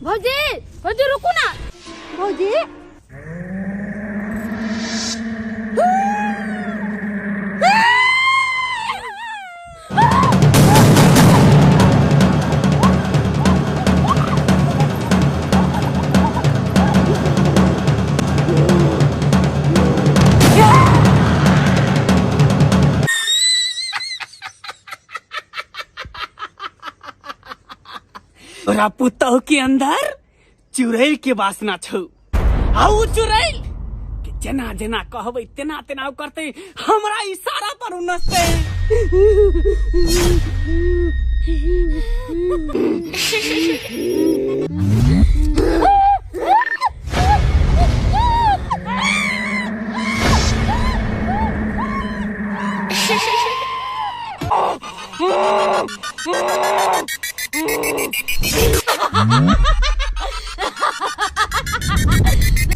भौजी, भौजी रुकू ना। भौजी, तोरा पुतहु के अंदर चुड़ैल के वासना छौ, आ उ चुड़ैल के जेना जेना कहबै तेना तेना उ करतै, हमरा इशारा पर उ नचतै।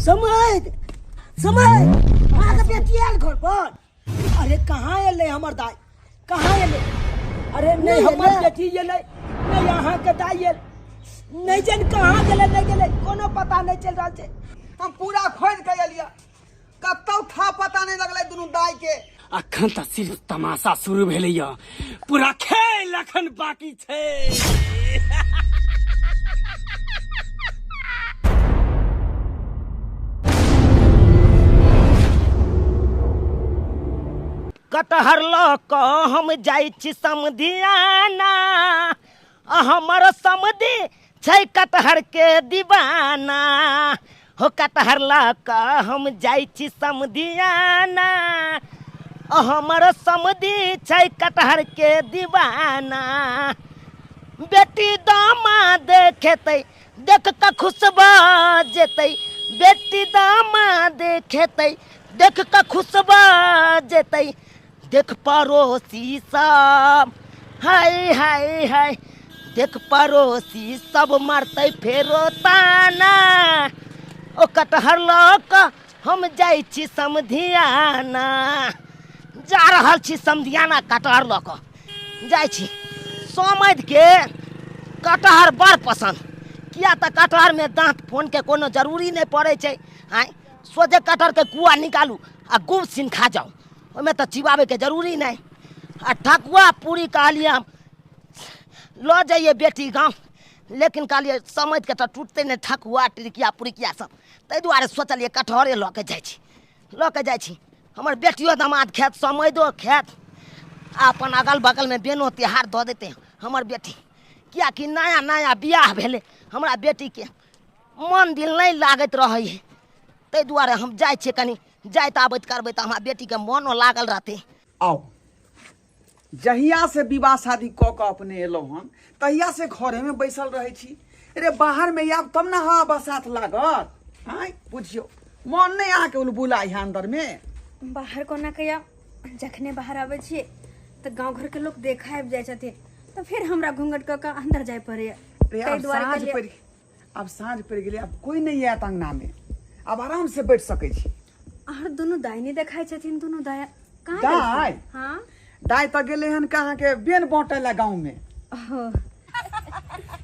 समय समय अहाँके बेटी आयल घर पर। अरे कहाँ एलै हमर दाइ, कहाँ एलै? अरे नहीं हमर बेटी एलै, नहीं अहाँके दाइ एल, नहीं जान कहाँ गेलै, नहीं गेलै, कोनो पता नहीं चल रहल छै। हम पूरा खोजि के एलियै, कतौ था पता नहीं लगलै दुनू दाइ के। अखन तऽ सिर्फ तमाशा शुरू भेलैया, पूरा खेल अखन बाकी छै। कटहर लऽ कऽ हम जाइ छी समधियाना, आ हमर समधि छै कटहर के दीवाना। हो कटहर लऽ कऽ हम जाइ छी समधियाना, आ हमर समधि छै कटहर के दीवाना। बेटी दामाद खेतै देख कऽ खुश भऽ जेतै, बेटी दामाद खेतै देख कऽ खुश भऽ जेतै। देख पड़ोसी सब हाय हाय हाय, देख पड़ोसी सब मारतै फेरो ताना। ओ कटहर लऽ कऽ हम जाइ छी समधियाना, जा रहल छी समधियाना कटहर लऽ कऽ जाइ छी। समधिके कटहर बड़ पसन्द, किया तऽ कटहरमे दाँत फोनके कोनो जरूरी नहि पड़ै छै। आँय सोझे कटहरके कुआ निकालू आ गुब सीन खा जाउ, ओहिमे तऽ चिबाबैके जरूरी नहि। आ ठकुआ पूरी कहलियै हम लऽ जइयै बेटी गाँव, लेकिन कहलियै समधिके तऽ टूटतै नहि ठकुआ टिरकिया पुरिकिया सब, ताहि दुआरे सोचलियै कटहरे लऽ कऽ जाइ छी, लऽ कऽ जाइ छी। हमर बेटियो दामाद खायत, समधिओ खायत, आ अपन अगल बगलमे बेनो तिहार दऽ देतै हमर बेटी, किएकि नया नया बियाह भेलै हमरा बेटीके, मन दिल नहि लागैत रहै है, ताहि दुआरे हम जाइ छियै कनि जाइत आबैत करबै तऽ हमरा बेटीके मनो लागल रहतै। आउ, जहिया से विवाह शादी कऽ कऽ अपने एलहुँ हन तहिया से घरेमे बैसल रहै छी। रे बाहरमे आयब तब ने हवा बसात लागत। आँय बुझियौ मन नहि अहाँके उलबुला है अन्दरमे। बाहर कोना के आयब, जखने बाहर आबै छियै तऽ गाँव घरके लोक देखा आबि जाइ छथिन, तऽ फेर हमरा घूंघट कऽ कऽ अन्दर जाय पड़ैया। रे ताहि आब दुआरे साँझ कहलियै पड़ि, आब साँझ पड़ि गेलै, आब कोइ नहि आयत अंगनामे, आब आराम से बैठ सकै छी। और दुनू दाइ नहि देखाइ छथिन, दुनू दाइ कहाँ दाइ? गेलखिन? हाँ दाइ तऽ गेलै हन कहाँ के बेन बाँटै लए गाँवमे। ओहो।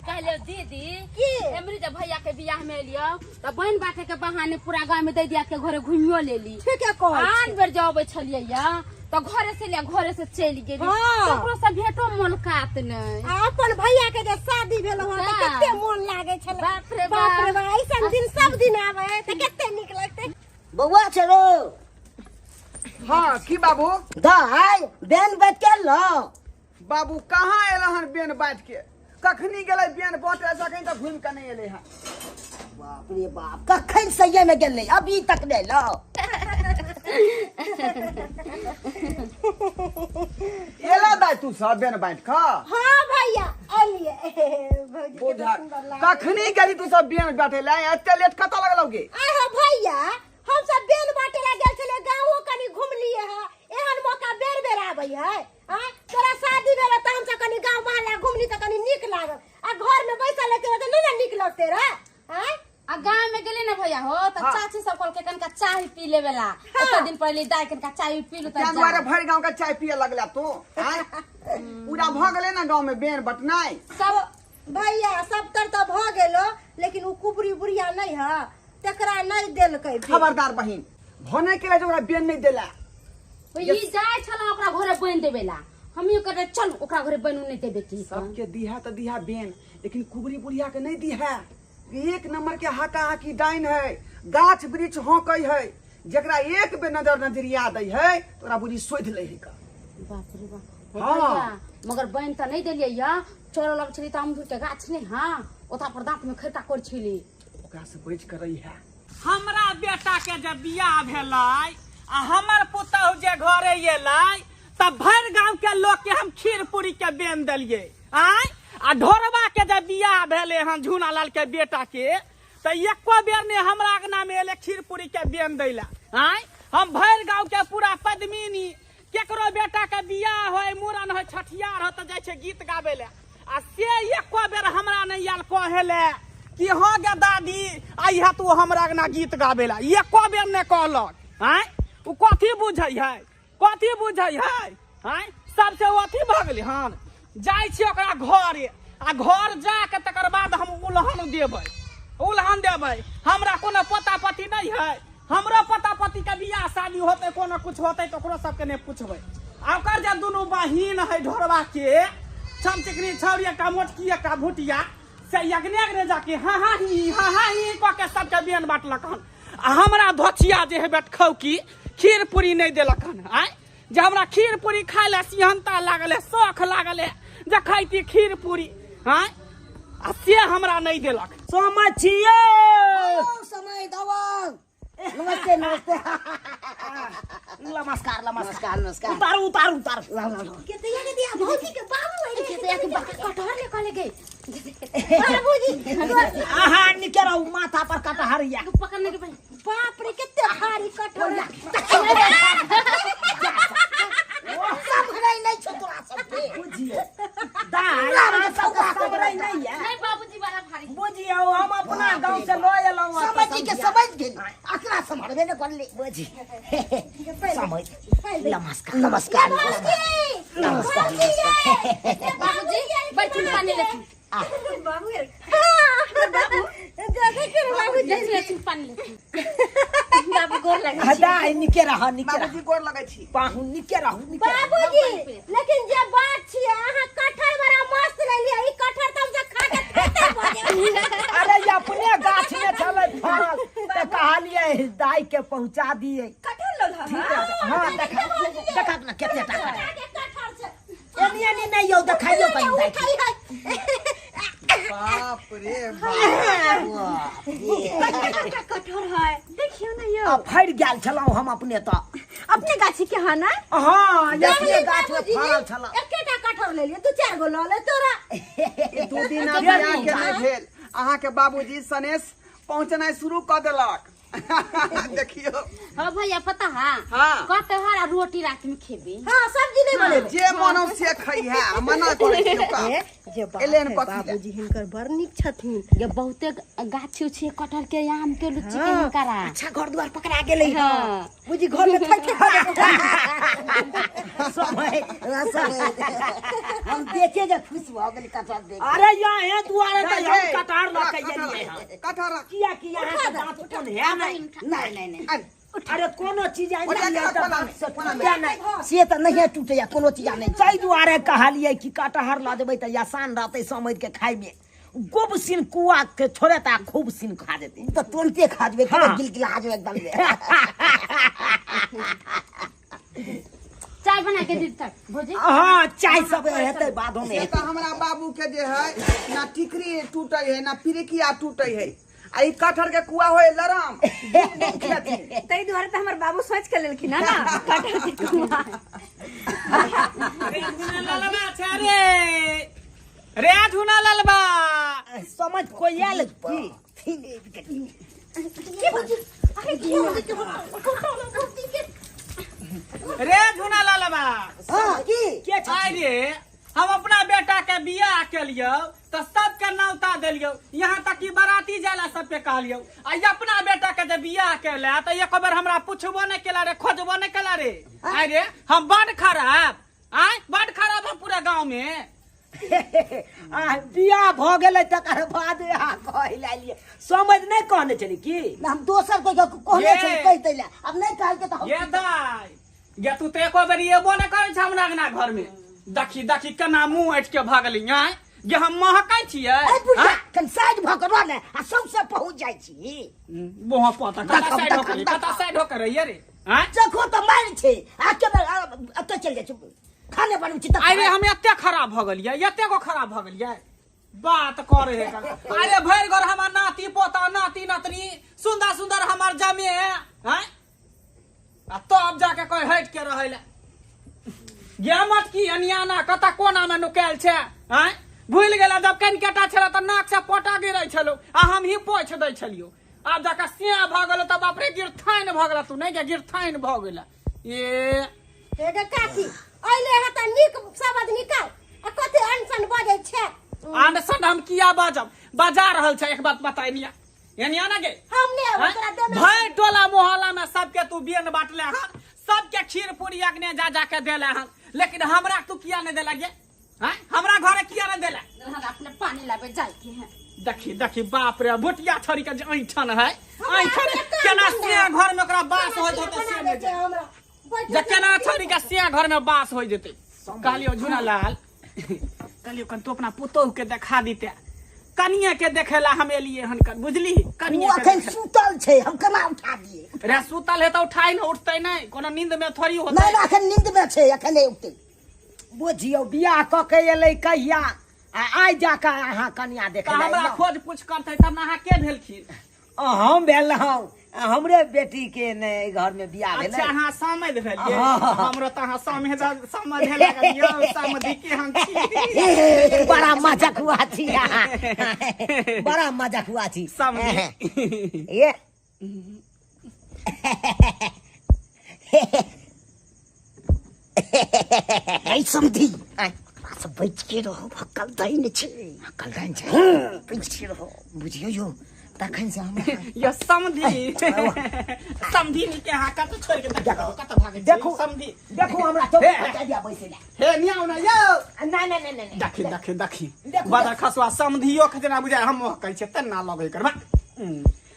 कहलियो दीदी की एमरी जब भैया के बियाह में एलियो त बहन बाटे के बहाने पूरा गांव में दे दिया के घरे घुमियो लेली। ठीके कहै छी। आन बेर जब अबै छलियै या त घरे से लिया घरे से चलि गेली। हाँ। ककरो से भेटो मुलाकात नहीं। आ अपन भैया के जे शादी भेल हन त हाँ। कते मोन लागे छलै। बाप रे बाप रे बाप। बाप, ऐसन दिन सब दिन आवे त कते नीक लगतै। बौआ छरो। हाँ की बाबू? दाइ बेन बाँट के लो। बाबू कहाँ एल हन बेन बाँट के? कखनी गेलै बेन बाँटे से अखन तक घुमि के नहि एलै हन। बाप रे बाप, कखन सही में गेलै अभी तक नहि लो। एला दाइ तू सब बेन बाँट कऽ? हाँ भैया एलियै। भौजी के बुझा सुंदर लागै। कखनी गेली तू सब बेन बाँटे ला? एते लेट कतऽ लगलौ गे? आय हो भैया, हम सब बेन बाँटे ला गेल छलियै, गाँवो कनी घुमलियै हँ। एहन मौका बेर बेर आबै है। आँय तोरा शादी भेल तऽ हमसब कनी गाँव मोहल्ला घुमली तऽ कनी नीक लागल, आ घर में बैसल रहते तऽ नहीं ने नीक लगते रहे। आँय आ गाँव में गेली ना भैया हो त हाँ। चाची सब कहलकै कनका चाय पी लेवे ला। ओते दिन पहले दाइ कनका चाय पी लू त ताहि दुआरे भरि गाँव के चाय पिए लगला तू। आँय पूरा भऽ गेलै ने गाँव में बेन बटनाइ। सब भैया सब तर तऽ भऽ गेलो लेकिन उ कुबरी बुढ़िया नहीं है तकरा नहीं देलकै बेन। खबरदार बहिन भने के जे ओकरा बेन नहीं देला ई जाय छला ओकरा घरे बन देबेला हमियो कहते चल ओकरा घरे बन नहीं देबे की सबके दिहा तो दिहा बेन लेकिन कुबरी बुढ़िया के नहीं दिहा एक नंबर के हाका हाकी डाइन है गाछ वृक्ष हौकै है जकरा एक बेर नजर नजरिया दै है तो ओकरा बुझी शोधि लै है का बाप रे बाप हाँ। भैया, मगर बन तऽ नहीं देलियै या चोर लग छली तऽ अमरूद के गाछ नहीं हाँ ओता पर दांत में खैरका कर छली ओकरा से बचि के रही है हमरा बेटा के जब बियाह भेलै आ हमर पुतहु जे घरे एलै तऽ भरि गांव के लोग के हम खीर पूरी के बेन देलियै आय आ ढोरबा के जब बियाह भेलै हन झूना लाल के बेटा के तऽ एको बेर ने हमरा अंगना में एलै खीर पूरी के बेन दै लए आय हम भरि गांव के पूरा पद्मिनी केकरो बेटा के बियाह होय मूड़न होय छठियार होय तऽ जाइ छै गीत गाबै लए आ से एको बेर हमरा नहि आयल कहै लए कि हँ गे दादी अइहे तू हमरा अंगना गीत गाबै लए एको बेर नहि कहलक आँय ओ कथी बुझै है कथी बुझै है आँय सबसे ओ अथी भऽ गेलै हन जाइ छी ओकरा घरे आ घर जाके तकर बाद हम उलहन देबै उलहन देबै हमरा कोनो पोता पोती नहि है हमरो पोता पोती के बियाह शादी होतै कोनो कुछ होतै तऽ ओकरो सबके नहि पुछबै आ ओकर जे दुनू बहिन है ढोरबा के चमचिकनी छौरी एकटा मोटकी एकटा भुटिया से अगने अगने जाके हाँ हाँ ही हाँ हाँ ही कऽ के सबके बेन बाँटलक हन आ हमरा धोछिया जे है बेटखौकी खीर पूरी नहि देलक हन आँय जे हमरा खीर पूरी खाय लए सिहनता लागल है शौख लागल है जे खैती खीर पूरी आँय आ से हमरा नहि देलक समय छियै समय दबंग नमस्ते नमस्ते नमस्कार नमस्कार नमस्कार नमस्कार उतारू उतारू उतारू लाओ लाओ लाओ केतैया के दिया भौजी के बाबू है के तो एक बड़का कटहर ले कहले गई बाबूजी आहा निके रहू माथा पर कटहर या पकड़ने के पहले बाप रे केते भारी कटहर सम्हरै नहि छौ तोरा सबके बुझिए दाइ अहाँ सबके सम्हरै नहि या नहीं बाबूजी बड़ा भारी बुझियौ हम अपना गाँव से लऽ एलहुँ हँ समझी के समझ गेल अकरा सम्हरबे ने करले बुझी समझ नमस्कार नमस्कार नमस्कार नमस्कार बाबूजी बैठू पानी लेथिन बाबू बाबू बाबू लेथिन लेथिन पानी लेथिन बाबू गोर लगे दाइ निके रह निके रह बाबूजी गोर लगै छी पाहुन निके रहू निके रहू। बाबूजी लेकिन जे बात छियै अहाँ कटहर बड़ा मस्त लेलियै ई कटहर तऽ हमसब खा के खत्म भऽ जेबै अरे ई अपने गाछ में छलै फड़ल तऽ कहलियै दाइ के पहुंचा दियै कटहर लल ठीक है हाँ देखा देखा ना केते टाका खा के कटहर छै एनी एनी नहीं यौ देखाइयो कहीं दाइ के। उठै है बाप रे बाप कटहर है देखियो ना यो आ फड़ि गेल छलहुँ हम अपने तऽ अपने गाछी के हाँ ना हाँ ई अपने गाछ में बाबूजी फड़ल छल एकेटा कटहर लेलियै दू चारि गो लऽ ले तोरा ई दू दिन बियाह के नहि भेल अहाँके बाबूजी सनेस पहुँचनाइ शुरू कऽ देलक देखियौ हाँ भैया पता है हाँ। कटहर आ रोटी रात में खेबे हाँ सब्जी नहीं बनेबै जे मन हो से खइहे मना करै छी ओकरा जे बात एलै हन है कथी लए? बाबूजी हिनकर बड़ नीक छथिन ये बहुते गाछी उछी कटहर के आम के लुच्ची के हिनकरा अच्छा घर द्वार पकड़ा गेलै हाँ। बुझी घर में खाइ समय हम देखे जे खुश भऽ गेली कटहर देख अरे यहाँ हे दुआरे तऽ नहीं, हम नहीं, कटहर लऽ के रख, एलियै हँ कटहर रख किया कि यहाँ के दाँत कोन है नहीं नहीं नहीं नहीं अरे, अरे कोनो चीज आनि ओकरा लिअ के तऽ कोना दाँत से कोना टूटे नहीं से तऽ नहिए टूटैया कोनो चीज नहि ताहि दुआरे कहलियै कि कटहर लऽ जेबै तऽ आसान रहतै समझ के खायमे गोब सिन कुआ के छोड़े तऽ खूब सिन खा जेतै तऽ तुरन्ते खा जेबै हाँ। गिलगिला जेबै एकदम चाय बना के दी तक भौजी हाँ चाय सब हेतै बादो में से तऽ हमरा बाबू के जे है ना टिकरी टूटे है ना पिरिकिया टूटे है आ ई कटहर के कुआ होय लरम ताहि दुआरे तऽ हमर बाबू सोच के लेलखिन हँ ना कटहर के कुआ रे झुना ललबा छै रे रे झुना ललबा समझ कोई आयल की रे झुना ललबा हाँ की के छै आइ रे हम अपना बेटा के बियाह केलियौ तऽ सबके नौता देलियौ यहाँ तक कि बराती जाय ला सबके कहलियौ आ ई अपना बेटा के जे बियाह केला तऽ एक बेर हमरा पुछबो नहि केला रे खोजबो नहि केला रे आइ रे हम बड खराब आइ बड खराब हम पूरा गाँव में आ बियाह भऽ गेलै तकर बाद अहाँ कहै लए एलियै। समझ नहि कहने छली की? ना, हम दोसर कोई के कहने ये। छली कहि दै लए, आब नहि कहलकै तऽ हम ये दाइ गे, तू तऽ एको बेर एबो नहि करै छ हमरा अंगना घर में। देखी देखी केना मुंह ऐठ के भगली। आँय गे, हम महकै छियै? ए बुढ़िया, आँय? कनि साइड भऽ कऽ रह ने, आ सौंसे पहुँच जाइ छी। बोहा पोता कता देखब, साइड हो देखब, करी, कता देखब। साइड हो करे ये रे? आँय जखो तऽ मारि छै आ केना एतऽ चलि जाइ छै, खाने बनबै छी तऽ। अरे हम एते खराब भऽ गेलियै, एते गो खराब भऽ गेलियै बात करे है। अरे भरि घर हमर नाती पोता नाती नतनी सुंदर सुंदर हमर जमे हैं, आ तब जाके कोई हट के रहे ला। गे मटकी अनियाना कतऽ कोना में नुकायल छै? आँय भूलि गेला, जब कनिकेटा छलै तऽ नाक से पोटा गिरै छलौ आ हम ही पोछि दै छलियौ। आब जाके सिया भऽ गेलौ तऽ बाप रे गिरथाइन भऽ गेला। तू नहि गे गिरथाइन भऽ गेला ए। हे गे काकी, अइले हे तऽ नीक शब्द निकाल, आ कते अनसन बजै छै। अनसन हम किया बाजब? बजा रहल छै। एक बात बता एनिया, एनिया ना गे, हम नहि अबै आँय? तोरा देबै। भरि टोला मोहल्ला में सबके तू बेन बांटले हन, सबके खीर पूरी अग्ने जा जा के देले हन, लेकिन हमरा तू किया नहीं देला गे? आँय? हमरा घरे किया नहीं देला? हमरा अपने पानी लाबे जाय के है। देखी देखी, बाप रे, भुटिया छड़ी के जे ऐंठन है, ऐंठन अपने काम केना धंधा। सिया घर में ओकरा बास होइत होतै बना से दै नहि छै जाने। हमरा। बैठे जे केना छड़ी के सिया घर में बास होइ जेतै। कहलियौ झूना लाल, कहलियौ कन तू अपना पुतोहु के देखा दिते, कनिया के देखे ला हम एलियै हन कन, बुझली? ओ कनिया के अखन देखे ला। सुतल छै, हम केना उठा दियै? रे सुतल है तऽ उठाइ ने, उठतै नहि, कोनो नींद में थोड़ी होतै। नहि नहि, अखन नींद में छै, अखन नहि उठतै। बुझियौ बियाह कऽ के एलै कहिया आ आइ जाकऽ अहाँ कनिया देखै तऽ लए हमरा एलहुँ। खोज पूछ करतै तब ने। अहाँ के भेलखिन? हम भेलहुँ, हमरे बेटी के ने एहि घर में बियाह भेलै। अच्छा, अहाँ समझ भेलियै? हाँ। हमरो तऽ अहाँ समझ समझे लागलियै, समधि के हम छी। बड़ा मजाक हुआ छी अहाँ, बड़ा मजाक हुआ छी। समधि। ये ऐ समधी, हमरा से बचि के रहो, भक्कल दैन छै। भक्कल दैन छै? बचि के रहो। बुझियौ यौ, तखन से हमरा यो समधि, समधि के अहाँ कतऽ छोड़ि के देखू, कतऽ भागै छी? देखू। समधि। देखू, हमरा चौक पर जा दिया बैसै लए। हे नियाउ ना यौ। नहि नहि नहि नहि। देखी देखी देखी। देखू। बदर खसुआ समधियो के जेना बुझाय हम कहै छियै तेना लगै करबा।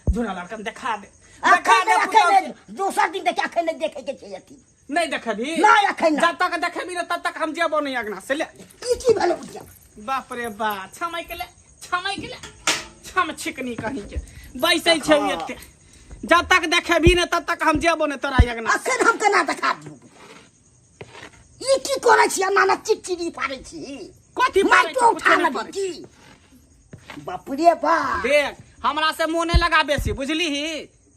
झूना लड़कन देखा दे, देखा अखन दे नहि, पुतहु अखन के। नहि, दोसर दिन देखि, अखन नहि देखै के छै अथी। नहि देखबी? नहि, अखन नहि। जब तक देखबी ने तब तक हम जेबो नहि अंगना से ले। ई की भेलै बुढ़िया? बाप रे बा, छमैक ले, छमैक ले, छम छिकनी कहीं के बैसै छै एते। जब तक देखेबी ने तब तक हम जेबो ने तोरा अंगना। अखन हम केना देखा दियौ? ई की करै छी? एना ने चिड़चिड़ी पारै छी। कथी पारै छी? माटो कुछो उठा नहि लेबै पारै की? बाप रे बाप। देख, हमरा से मुँह नहि लगा बेसी, बुझली ही?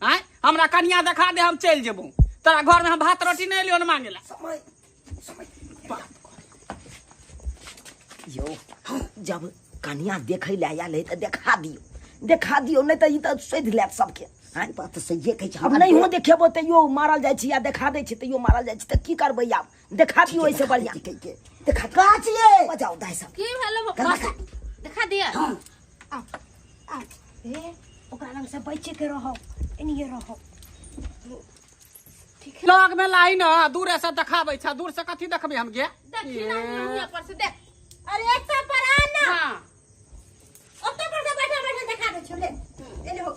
आँय, हमरा कनिया देखा दे, हम चलि जेबो तोरा घर में। हम भात रोटी नहि एलियो मांगे ला। समय समय यौ, जब कनिया देखै लए आयल है तऽ देखा दियौ, देखा दियौ, नहि तऽ ई तऽ सधि लेत सबके। आँय? बात तऽ सहिए कहै छै। आब नहि हो देखेबो तैयो मारल जाइ छी, आ देखा दै छी तैयो मारल जाइ छी, तऽ की करबै आब? देखा दियौ, एहिसँ बढ़िआँ देखा कहाँ छियै? बजाउ दाइ सब। की भेलो? कना खा। देखा दिया। आ आ हे, ओकरा लग से बचि के रहो, एनिये रहो। लग में लाई न, दूरे से देखाबै छै। दूर से कथी देखबै हम गे? देखी ना, मुँह पर से देख। अरे एकटा पर आ ना। हाँ। ओतऽ पर से बैठल बैठल देखा दै छियौ, ले एने हो।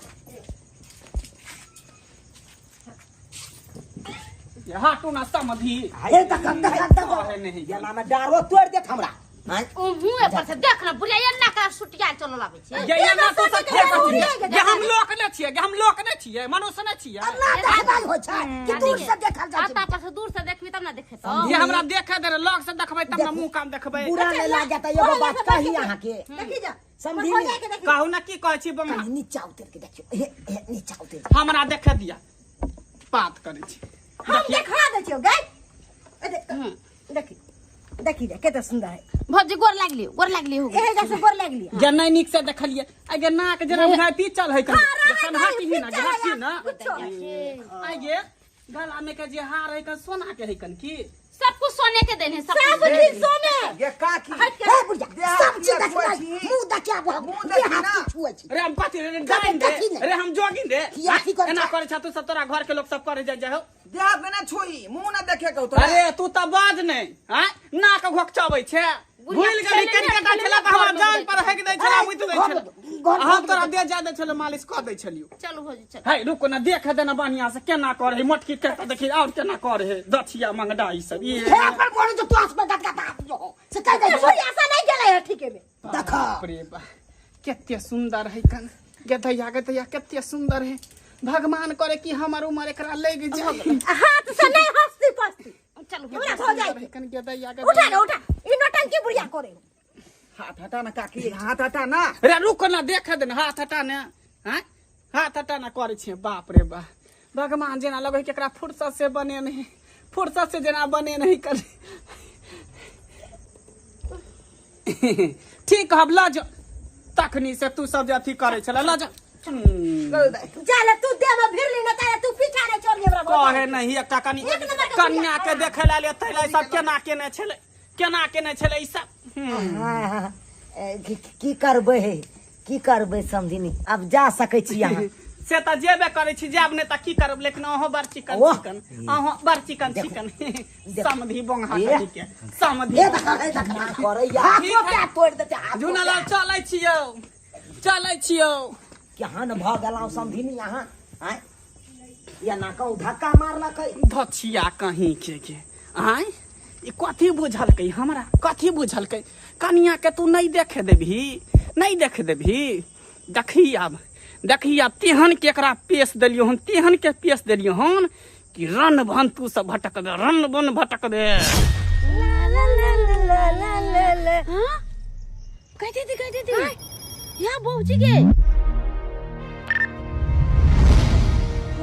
हटू ना समधि। हे देख देख देख। कहे नहीं। एना मे डारो तोड़ि देत हमरा। आँय? ओ मुँह पर से देख ना बुढ़िया, एना का सुटिया चलल आबै छै। गे एना तो सब के फेक उड़िया छियै के गे। हम लोक नहि छियै गे, हम लोक नहि छियै, मनुष्य नहि छियै? ना देखनाइ होइ छै कि दूर से देखल जाइ छै? आता पर से दूर से देखबी तब ना देखेतौ। ये हमरा देखे दे, लग से देखबै तब ना मुँह कान देखबै। बुरा नहि लागत तऽ एगो बात कही अहाँके? देखी जा। समझी हो जाके देखी। कहू ना, की कहै छी बंगा? कनि नीचा उतरि के देखियौ, हे हे, नीचा उतरि के। हमरा देखे दिया, बात करै छी। हम देखा दै छियौ गै। ए देख, देखी देखी जा, कते सुंदर है। भौजी गोर लागली, गोर लागली हो। एहे जैसे गोर लगली। जे नहि नीक से देखलियै, आ गे नाक जेना बुझाइ पीचल है कनि। हाँ, जखन हटी ना पीचल हटी है, ना। कुछो। आ गे गला में के जे हार है कन सोना के है कन की? सब कुछ सोने के देने, सब सब कुछ। चीज सोने। गे काकी, हट के। हे बुढ़िया, देह सब चीज किया देखनाइ छुए छी? मुँह देखिया, मुँह मुँह देखी हाथ ना। की छुए छी? रे हम कथी रे डाइन रे? कथी ने? रे हम जोगिन रे? किया की करै एना छै? करै छ तू सब, तोरा घर के लोग सब करे जाय जाय हो। देह हाथ में ना छुई, मुंह ना देखे के तोरा। अरे तू तऽ बाज नहि, आँय, नाक घोकचबै छै। भूल गेली कनिका छला त हमरा जान पर हेक दै छला, मुइत दै छला। हम तोरा दे जा दै छलो, मालिश क दै छलियो। चलू भौजी, चलू। है रुको ना, देख देना बढ़िया से केना करे है, मोटकी के त देखी और केना करे है दछिया मंगडा ई सब। ये हे पर बोले जो तोस में गदगदा दियो से कह दे। बुढ़िया से नहीं गेलै है ठीके में। देखा बाप रे बा, कते सुंदर है कन गधैया, गधैया कते सुंदर है। भगवान करे कि हमर उमर एकरा लग जाए। हाथ से नहीं हंसती पसती। चलू हमरा हो जाए। कन गधैया। उठा ना, उठा, ई नौटंकी बुढ़िया करे। हाथ हटा ना काकी, हाथ हटा ना। रे रुक ना, देख दे ना, हाथ हटा ना, हैं हाथ हटा ना करे छियै। बाप रे बा, भगवान जेना लगै कि एकरा फुर्सत से बने नहीं, फुर्सत से जेना बने नहीं कर। ठीक हब ल जो, तखनी से तू सब जे अथी करे छला ल जो। जा तू देह में भिरली ना तारे तू पीछा नहीं छोड़ हमरा। कहे नहीं एकटा कनी एक नंबर के कन्या के देखे ला ले तैला सब केना केने छलै, केना केने छलै ई सब। हाँ, की करबै, की करबै समझिनी, आब जा सकै छी अहाँ। से त जेबे करै छी, जाब नहि त की करब, लेकिन अहों बड़ चिकन ओह। चिकन, अहों बड़ चिकन चिकन समधी बोंगा ए। कथी के समधी। हे देखा, हे देखा करैया, हाथो के तोड़ देते हाथ। झुनालाल चलै छियौ, चलै छियौ। केहन भऽ गेलहुँ समधिनी अहाँ? आँय, या ना कहूँ धक्का मारलकै। धछिया कहीं के आँय, ई कथी बुझलकै हमरा, कथी बुझलकै? कनिया के तू नहीं देखे देबही, नहीं देखे देबही। देखी आब, देखी आब, तेहन के एकरा पेश देलियो हन, तेहन के पेश देलियो हन कि रन भन तू सब भटकबे, रन बन भटकबे। हाँ कह दीदी, कह दीदी यहाँ भौजी के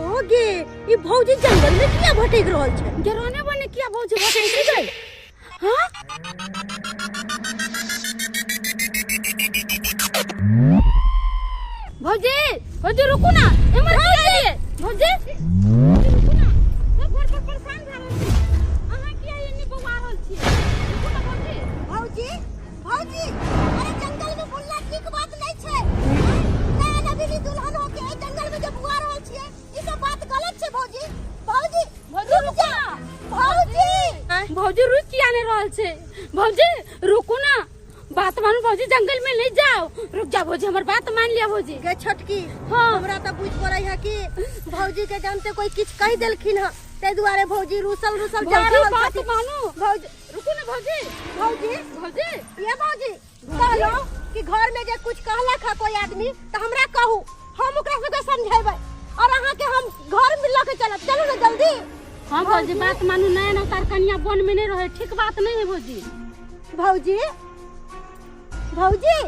हो गे, ई भौजी जंगल में किया भटक रहल छै? जराने बने किया भौजी भटक गई? हाँ भौजी, भौजी रुकू ना, एमर किया एलियै? भौजी रुकू ना, सब घर पर परेशान भए रहल छी, अहाँ किया एनी बौआ रहल छी? रुकू ना भौजी। भौजी, भौजी, अरे जंगल में बुलना ठीक बात नहीं छै। नया नवेली दुल्हन होके एहि जंगल में जे बुआ रहल छियै, ई सब बात गलत छै भौजी। भौजी, भौजी रुक रुकू जा। ना। भौजी, भौजी रुक किया नहीं रहल छै? भौजी रुकू ना, बात मानू भौजी, जंगल में नहीं जाओ, रुक जाओ भौजी, हमर बात मान लिया भौजी। गे छोटकी, हाँ। हमरा तऽ बुझ पड़ै है कि भौजी के जानते कोई किछ कहि देलखिन हँ, ताहि दुआरे भौजी रुसल रुसल जा भौजी रहल बात छथिन। मानू। भौजी रुकू ना भौजी। भौजी, भौजी, ये भौजी कहलहुँ कि घर में जे कुछ कहलक है कोई आदमी तऽ हमरा कहू, हम ओकरा सबके समझेबै और अहाँ के हम घर में लऽ के चलब। चलू ना जल्दी। हाँ भौजी बात मानू, नया नौतार कन्या वन में नहीं रहे, ठीक बात नहीं है भौजी। भौजी, भौजी,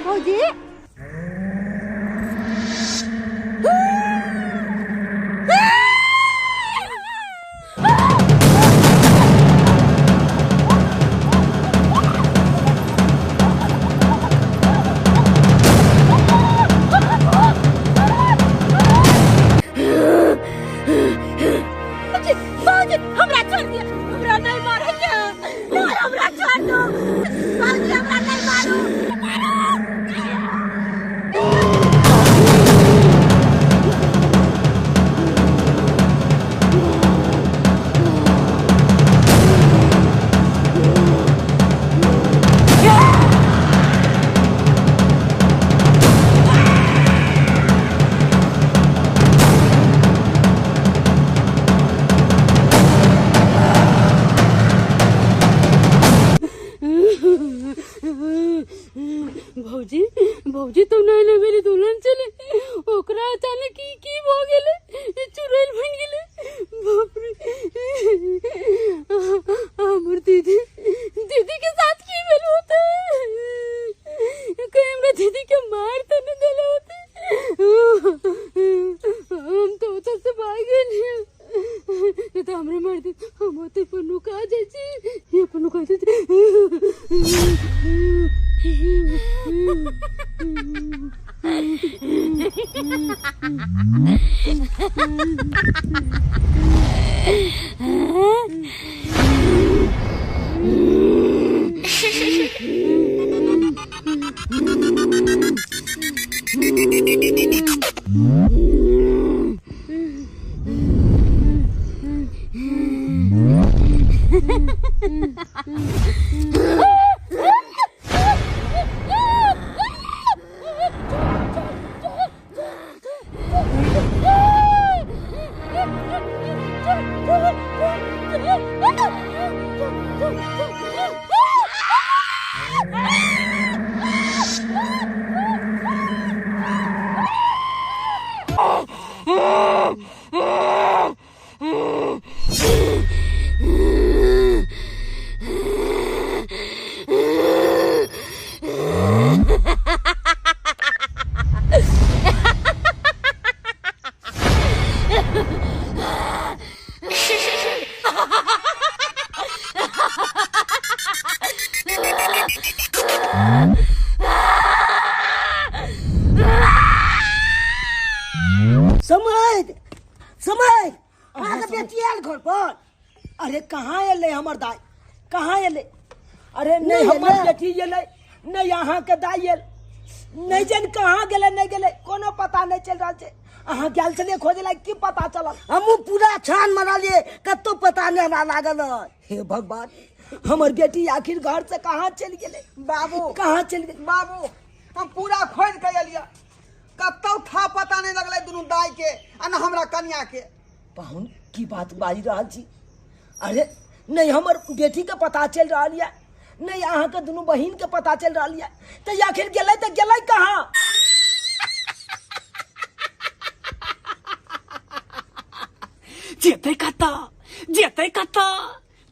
भौजी, भौजी, भौजी हमरा छोड़ दिया, हमरा नहीं मारे के, नहीं हमरा छोड़ दो भौजी, हमरा नहीं मारू, मारू। भौजी, भौजी तो नहीं ना मेरी दुल्हन चले, ओकरा अचानक की की भ गेले, चुड़ैल बन गेले। बाप रे, हमर दीदी, दीदी के साथ की भेल होते? कहीं हमरा दीदी के मार तो नहीं देले होते? हम तो उधर से भाग गेली, नहीं तो हमरे मार दे, हम होते पर नुका जाइ छी, ये पर नुका जाइ छी। समैध समैध, अहाँके बेटी आयल घर पर? अरे कहाँ एलै हमर दाइ, कहाँ एलै? अरे नहि नहि हमर एलै। बेटी एलै नहि, अहाँके दाइ एल नहि, जन कहाँ गेलै नहि गेलै, कोनो पता नहि चलि रहल छै। अहाँ गेल छलियै खोजै लए, की पता चलल? हमहूँ पूरा छान मारलियै, कतहु पता नहि हमरा लागल हन। हे भगवान, हमर बेटी आखिर घर से कहाँ चलि गेलै? बाबू कहाँ चलि गेलै? बाबू, हम पूरा खोजि के एलियै, कतौ था पता नहि लगलै दुनू दाइ के आ न हमरा कनिया के। पाहुन, की बात बाजि रहल छी? अरे नहि हमर बेटी के पता चलि रहल यऽ, नहि अहाँके दुनू बहिन के पता चलि रहल यऽ, तऽ आखिर गेलै तऽ गेलै कहाँ? जेतै कतऽ, जेतै कतऽ,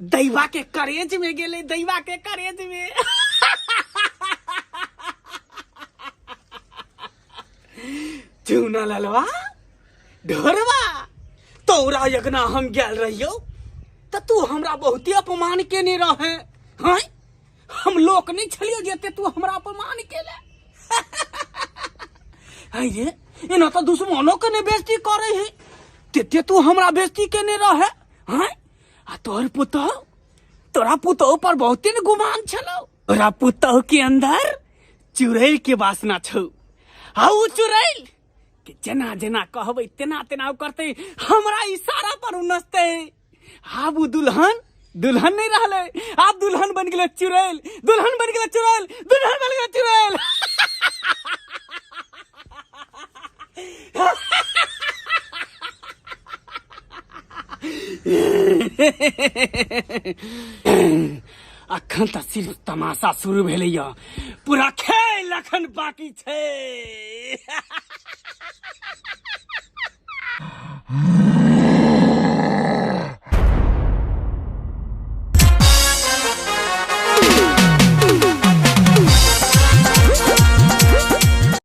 दैवा के करेज में गेलै, दैवा के करेज में। चूना ललवा ढोरवा, तोरा यगना हम गेल रहियौ तऽ तू हमरा बहुते अपमान केने रहे। हैं, हम लोक नहीं छलियो जेते तू हमरा अपमान केले। है रे, एना तऽ दुश्मनो के ने बेइज्जती करे है, तेते तू हमरा बेइज्जती केने रहे। हैं, आ तोहर पुतहु, तोरा पुतहु पर बहुते ने गुमान छलौ। तोरा पुतहु के अंदर चुड़ैल के वासना छौ, आ उ चुड़ैल के जेना जेना कहबै तेना तेना उ करतै, हमरा इशारा पर उ नचतै। आब उ दुल्हन दुल्हन नहीं रहलै, आब दुल्हन बन गेलै चुड़ैल, दुल्हन बन गेलै चुड़ैल, दुल्हन बन गेलै चुड़ैल। अखन तऽ सिर्फ तमाशा शुरू भेलैया, पूरा खेल अखन बाकी छै।